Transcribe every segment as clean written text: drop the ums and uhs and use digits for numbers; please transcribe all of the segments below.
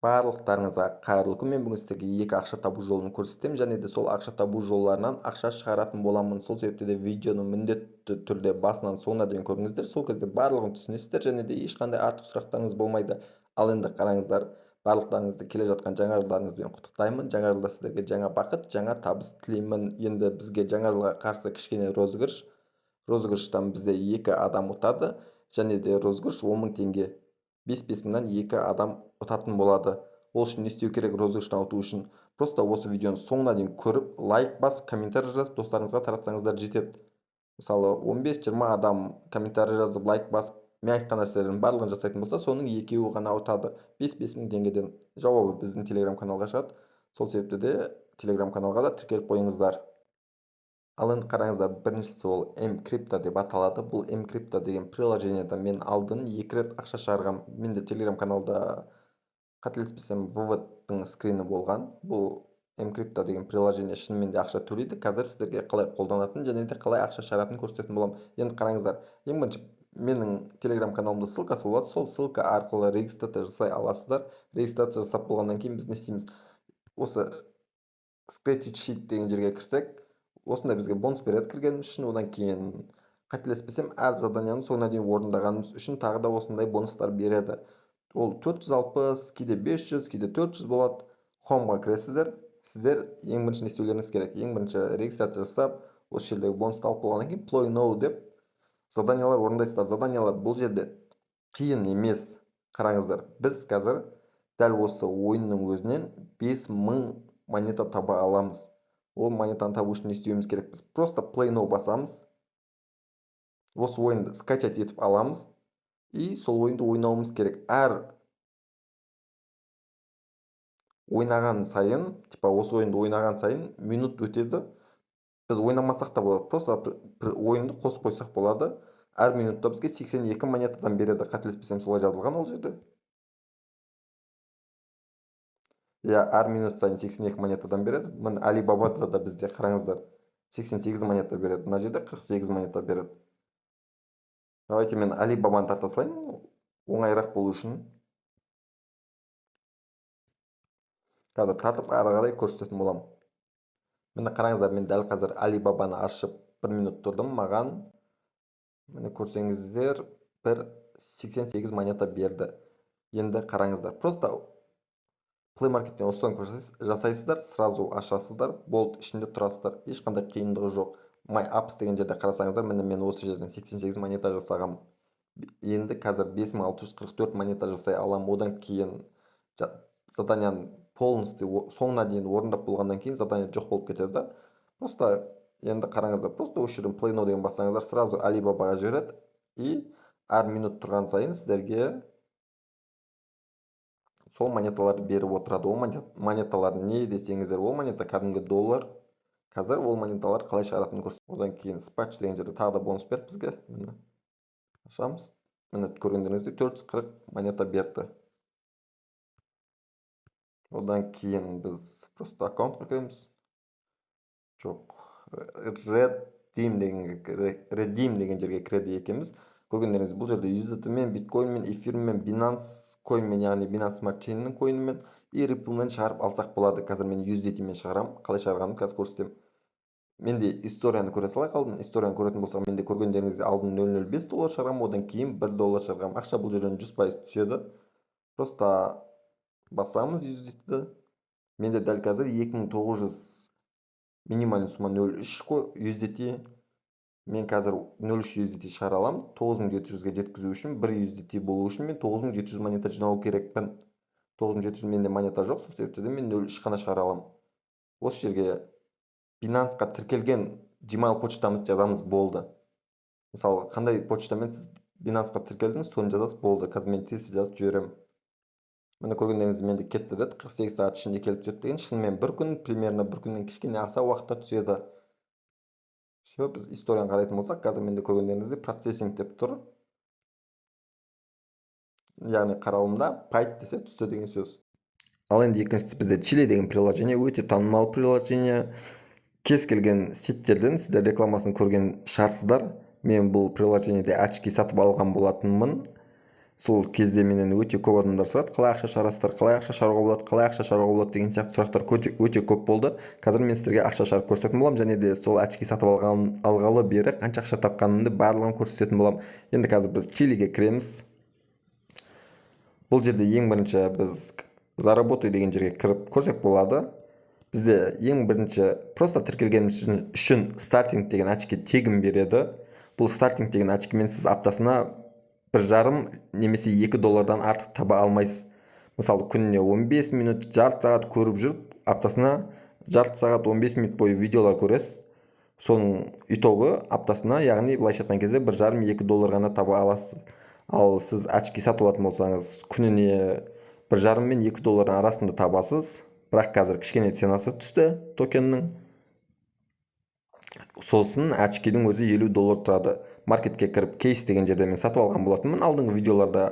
Барлықтарыңызға қайырлы күн! Мен бүгін сіздерге екі ақша табу жолын көрсетемін және де сол ақша табу жолдарынан ақша шығаратын боламын. Сол себепті де видеоны міндетті түрде басынан соңына дейін көріңіздер. Сол кезде барлығын түсінесіздер және де ешқандай артық сұрақтарыңыз болмайды. Ал енді қараңыздар, барлықтарыңызды келе жатқан жаңа жылдарыңызбен құттықтаймын. Жаңа жылда сіздерге жаңа бақыт, жаңа табыс тілеймін. Енді бізге жаңа жылға қарсы кішкене розыгрыш. Розыгрыштан бізде екі адам ұтады және де розыгрыш 10 мың теңге. 5-5 мыңнан екі адам ұтатын болады. Ол үшін не істеу керек розыгрыштан ұту үшін? Просто осы видеоны соңына дейін көріп, лайк басып, комментарий жазып, достарыңызға таратсаңыздар жетеді. Мысалы, 15-20 адам комментарий жазып, лайк басып, мен айтқан нәрселердің барлығын жасайтын болса, соның екеуі ғана ұтады 5-5 мың теңгеден. Жауабы біздің телеграм каналға шығады. Сол себепті де телеграм каналға да тіркеліп қойыңыздар. Ал енді қараңыздар, біріншісі ол М-крипто деп аталады. Бұл М-крипто деген приложениеда мен алдын екі рет ақша шығарғам. Менде телеграм каналда, қателеспесем, выводтың скрині болған. Бұл М-крипто деген приложение шынымен де ақша төлейді. Қазір сіздерге қалай қолданатынын және де қалай ақша шығаратынын көрсететін боламын. Енді қараңыздар, ең бірінші менің телеграм каналымда ссылкасы болады. Сол ссылка арқылы регистрация жасай аласыздар. Регистрация жасап болғаннан кейін біз не істейміз? Осы Scratch Sheet деген жерге кірсек, осындай бізге бонус береді кіргеніміз үшін. Одан кейін, қателеспесем, әр заданияны соңына дейін орындағанымыз үшін тағы да осындай бонустар береді. Ол 460, кейде 500, кейде 400 болады. Хомға кіресіздер. Сіздер ең бірінші не істеулеріңіз керек? Ең бірінші регистрация жасап, осы жердегі бонусты алып болғаннан кейін Play Now деп заданиялар орындайсыздар. Заданиялар бұл жерде қиын емес. Қараңыздар, біз қазір дәл осы ойынның өзінен 5000 монета таба аламыз. Ол монетаны табу үшін не істеуіміз керек? Біз просто Play Now басамыз, осы ойынды скачать етіп аламыз и сол ойынды ойнауымыз керек. Әр ойнаған сайын, типа осы ойынды ойнаған сайын минут өтеді. Біз ойнамасақ та болады, просто ойынды қосып қойсақ болады. Әр минутта бізге 82 монетадан береді, қателеспесем, солай жазылған ол жерде. Иә, әр минут сайын 82 монетадан береді. Міне, Алибабада да бізде, қараңыздар, 88 монета береді, мына жерде 48 монета береді. Давайте мен Алибабаны тарта салайын, оңайырақ болу үшін. Қазір тартып, ары қарай көрсететін боламын. Міне, қараңыздар, мен дәл қазір Алибабаны ашып, бір минут тұрдым. Маған, міне, көрсеңіздер, бір 88 монета берді. Енді қараңыздар, просто Play Market'тен установка жасайсыздар, сразу ашасыздар, болды, ішінде тұрасыздар, ешқандай қиындығы жоқ. My Apps деген жерде қарасаңыздар, міне, мен осы жерден 88 монета жасағам. Енді қазір 5644 монета жасай аламын. Одан кейін заданияны полностью соңына дейін орындап болғаннан кейін задание жоқ болып кетеді. Просто енді қараңыздар, просто осы жерден Play Now деген бассаңыздар, сразу Алибабаға жібереді и әр минут тұрған сайын сіздерге сол монеталарды беріп отырады. Ол монеталар не десеңіздер, ол монета кәдімгі доллар. Қазір ол монеталар қалай шығаратынын көрсетемін. Одан кейін Spatch деген жерде тағы да бонус берді бізге. Міне, ашамыз. Міне, көргендеріңіздей, 440 монета берді. Одан кейін біз просто аккаунтқа кіреміз. Жоқ, Redeem деген жерге кіреді екенбіз. Көргендеріңіз, бұл жерде USDT мен, биткоинмен, эфирмен, Binance койнмен, яғни Binance Smart Chain'нің койнымен и Rippleмен шығарып алсақ болады. Қазір мен USDT мен шығарамын. Қалай шығарғанымды қазір көрсетемін. Менде историяны көре салайық алдын. Историяны көретін болсақ, менде, көргендеріңіздей, алдын 0,05 доллар шығарамын, одан кейін 1 доллар шығарамын. Ақша бұл жерден 100% түседі. Просто басамыз USDT-ді. Менде дәл қазір 2900, минимальный сумма 0,3 USDT. Мен қазір 0,3 USDT шығара аламын. 9700-ге жеткізу үшін, 1 USDT болу үшін мен 9700 монета жинау керекпін. 9700 менде монета жоқ, сол себепті де мен 0,3 қана шығара аламын. Осы жерге Binance-қа тіркелген Gmail почтамызды жазамыз, болды. Мысалы, қандай почтамен сіз Binance-қа тіркелдіңіз, соны жазасыз, болды. Қазір мен тез жазып жіберемін. Міне, көргендеріңіздей, менде кетті деді. 48 сағат ішінде келіп түседі деген. Шынымен бір күн, примерно бір күннен кішкене аса уақытта түседі. Все, біз историяны қарайтын болсақ, қазір менде, көргендеріңіздей, процессинг деп тұр, яғни қаралымда. Paid десе, түсті деген сөз. Ал енді екіншісі бізде Чили деген приложение, өте танымал приложение. Кез келген сеттерден сіздер рекламасын көрген шығарсыздар. Мен бұл приложениеде очки сатып алған болатынмын. Сол кезде менен өте көп адамдар сұрады, қалай ақша шығарасыздар, қалай ақша шығаруға болады, қалай ақша шығаруға болады деген сияқты сұрақтар өте көп болды. Қазір мен сіздерге ақша шығарып көрсететін боламын және де сол очки сатып алғалы бері қанша ақша тапқанымды барлығын көрсететін боламын. Енді қазір біз Чилиге кіреміз. Бұл жерде ең бірінші біз заработай деген жерге кіріп көрсек болады. Бізде ең бірінші просто тіркелгеніміз үшін стартинг деген очки тегін береді. Бұл стартинг деген очкимен сіз аптасына 1,5 немесе 2 доллардан артық таба алмайсыз. Мысалы, күніне 15 минут, жарты сағат көріп жүріп, аптасына жарты сағат 15 минут бойы видеолар көресіз. Соның итогы аптасына, яғни былайша айтқан кезде 1,5-2 доллар ғана таба аласыз. Ал сіз очки сатып алатын болсаңыз, күніне 1,5 мен 2 доллардың арасында табасыз. Бірақ қазір кішкене ценасы түсті токеннің. Сосын очкидің өзі 50 доллар тұрады. Маркетке кіріп кейс деген жерде мен сатып алған болатынмын. Алдыңғы видеоларда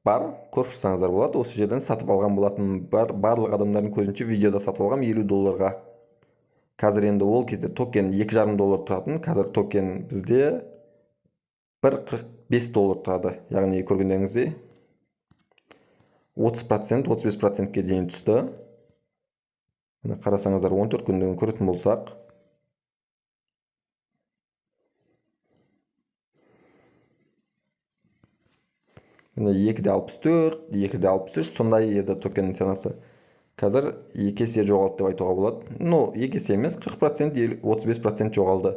бар, көріп шықсаңыздар болады. Осы жерден сатып алған болатынмын. Барлық адамдардың көзінше видеода сатып алғам 50 долларға. Қазір енді ол кезде токен 2,5 доллар тұратын. Қазір токен бізде 1,45 доллар тұрады. Яғни көргендеріңіздей 30%, 35%-ке дейін түсті. Міне қарасаңыздар, 14 күндігін көретін болсақ, міне 2,64, 2,63 сондай еді токеннің ценасы. Қазір екі есе жоғалды деп айтуға болады. Ну, екі есе емес, 40%, 35% жоғалды.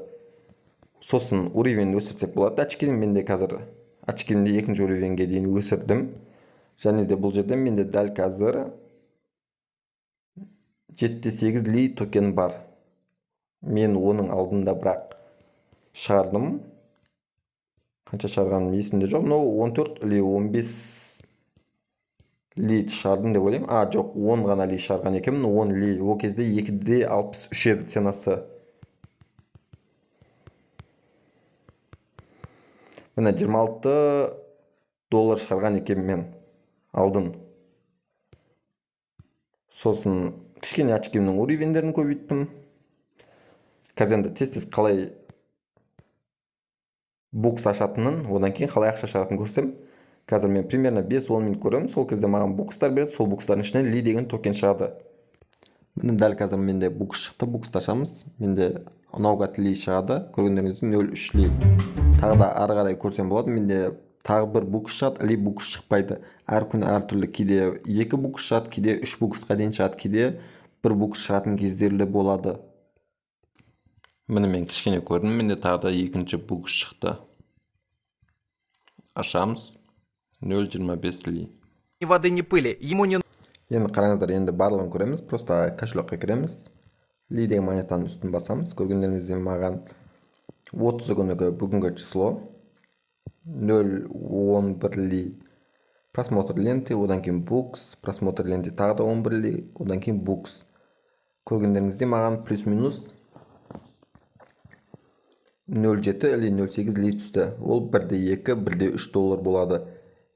Сосын уровень өсірсек болады очкиді. Мен де қазір очкимді екінші уровеньге дейін өсірдім. Және де бұл жерде менде дәл қазір 7,8 ли токен бар. Мен оның алдында бірақ шығардым. Қанша шығарғаным есімде жоқ, но 14 или 15 ли шығардым деп ойлаймын. А, жоқ, 10 ғана ли шығарған екенмін, 10 ли. Ол кезде 2,63 еді ценасы. Міне 26 доллар шығарған екенмін мен алдын. Сосын кішкене очкимнің уровеньдерін көбейттім. Қазір енді тез-тез қалай букс ашатынын, одан кейін қалай ақша шығаратынын көрсем. Қазір мен примерно 5-10 минут көремін, сол кезде маған букстар береді, сол букстардың ішінен ли деген токен шығады. Міне дәл қазір менде букс шықты, буксты ашамыз. Менде наугад ли шығады, көргендеріңіздей 0,3 ли. Тағы да ары қарай көрсем болады, менде тағы бір букс шығады, ли букс шықпайды. Әр күні әртүрлі, кейде 2 букс шығады, кейде 3 буксқа дейін шығады, кейде 1 букс шығатын кездері де болады. Міне мен кішкене көрдім, менде тағы да екінші букс шықты. Ашамыз. 0,25 ли. Ни воды, ни пыли. Ему не Енді қараңыздар, енді барлығын көреміз. Просто кошелекке кіреміз. Ли деген монетаның үстін басамыз. Көргендеріңіздей маған 30 күнігі бүгінгі число 0,11 ли. Просмотр ленты, одан кейін букс, просмотр ленты тағы да 11 ли, одан кейін букс. Көргендеріңіздей маған плюс-минус 0,7 или 0,8 ли түсті. Ол 1,2, 1,3 доллар болады.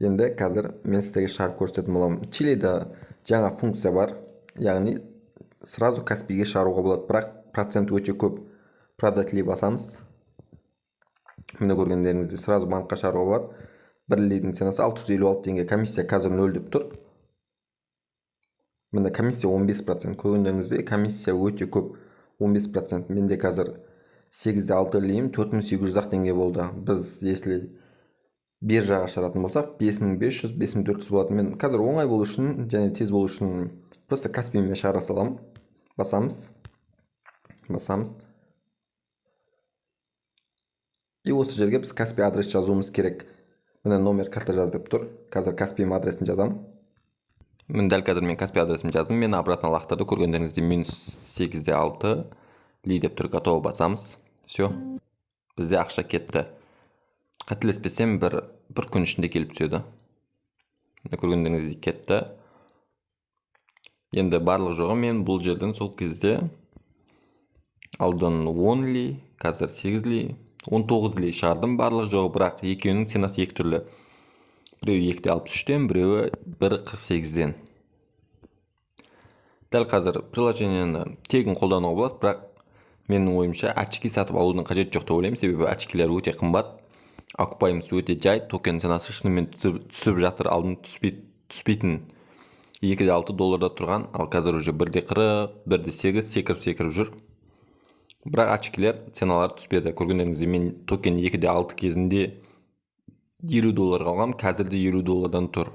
Енді қазір мен сіздерге шығарып көрсететін боламын. Чилида жаңа функция бар, яғни сразу Каспиге шығаруға болады, бірақ процент өте көп. Продать ли басамыз. Міне көргендеріңіздей сразу банкқа шығаруға болады. Бір лидің ценасы 656 теңге. Комиссия қазір 0 деп тұр. Міне комиссия 15%. Көргендеріңіздей комиссия өте көп. 15%. Менде қазір 8,6 лиім 4800 ақ теңге болды. Біз если биржаға шығаратын болсақ, 5500, 5400 болады. Мен қазір оңай болу үшін және тез болу үшін просто Каспиймен шығара саламын. Басамыз. Басамыз. И осы жерге біз Каспи адрес жазуымыз керек. Міне номер карта жаз деп тұр. Қазір Каспиім адресін жазамын. Міне дәл қазір мен Каспи адресімді жаздым. Мен обратно лақтырды. Көргендеріңіздей минус 8,6 ли деп тұр. Готово басамыз. Все. Бізде ақша кетті. Қателеспесем бір күн ішінде келіп түседі. Міне көргендеріңіздей кетті. Енді барлық жоғы мен бұл жерден сол кезде алдын 10 ли, қазір 8 ли, 19 ли шығардым барлық жоғы, бірақ екеуінің ценасы екі түрлі. Біреуі 2,63-тен, біреуі 1,48-ден. Дәл қазір приложениені тегін қолдануға болады, бірақ менің ойымша очки сатып алудың қажеті жоқ деп ойлаймын, себебі очкилер өте қымбат. Окупаемость өте жай. Токен ценасы шынымен түсіп жатыр. Алдын түспейтін, 2,6 долларда тұрған, ал қазір уже 1,40, 1,8, секіріп секіріп жүр. Бірақ очкилер, ценалары түспеді. Көргендеріңіздей, мен токен 2,6 кезінде 50 долларға алғанмын, қазір де 50 доллардан тұр.